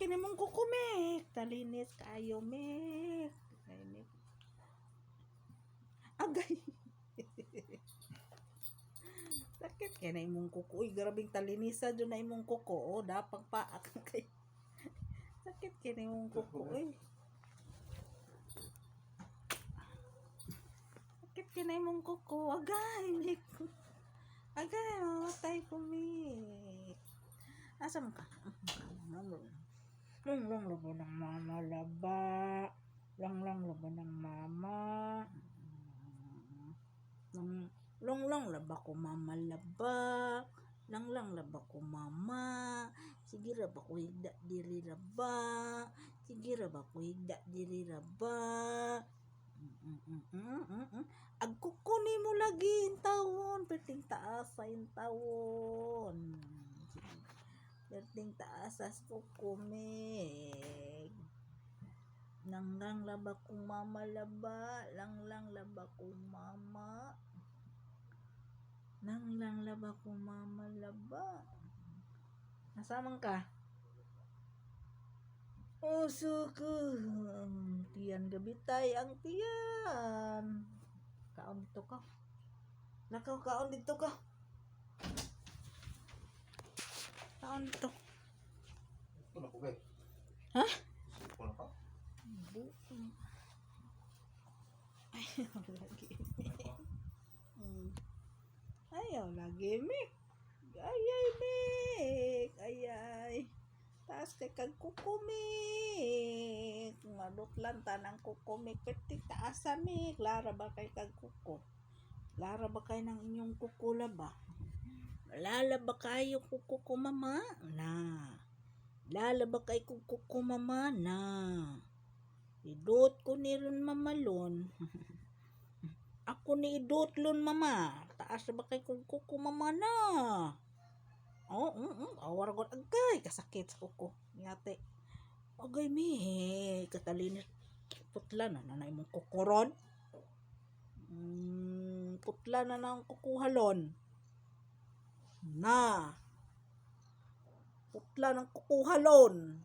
Kini mong kuko, Mek. Talinis kayo, Mek. Ay, Mek. Agay. Sakit kay na imong kuko. Uy, grabing talinisa dyan na imong kuko. Oh, dapag paak kay. Sakit kay na imong kuko. Uy. Sakit kay na imong kuko. Agay, Mek. Agay, mamatay ko, Mek. Asa man ka? Lang lang laba ng mama laba. Lang lang laba ng mama. Lang lang lang laba ko mama laba. Lang lang laba ko mama. Sige ra ba ko higda diri raba. Sige ra ba ko higda diri raba. Agkuko nimo lagi intawon, perting taas sa intawon. Perting taas sa kuko, Meg. Langlang laba kong mama laba. Langlang laba kong mama. Langlang laba kong mama laba. Nasaman ka? Uso ko. Ang tiyan gabitay ang tiyan. Kaon dito ka. Nakaw, kaon dito ka. Kaon dito. Wala ko, be. Ha? Wala ka? Buong. Ayaw lagi. Ayaw lagi, Mek. Ay, ay, Mek. Ay, ay. Taas kay kag kukumik. Madutlan ta ng kukumik. Pwede taas sa Mek. Lara ba kay kag kuko? Lara ba kay ng inyong kukula ba? Lala ba kayo kuko ko, mama? Na. Lala ba kay kuko ko, mama? Na. Idot ko ni ron mamalon. Ako ni idot lon mama. Taas na ba kay kung kuko mama na? Oo, oh. Awar god agay kasakit sa kuko. Ngate. Agay mi, katalinis putla na na imong kukuron. Putla na na ang kukuhalon. Na. Putla ng kukuhalon.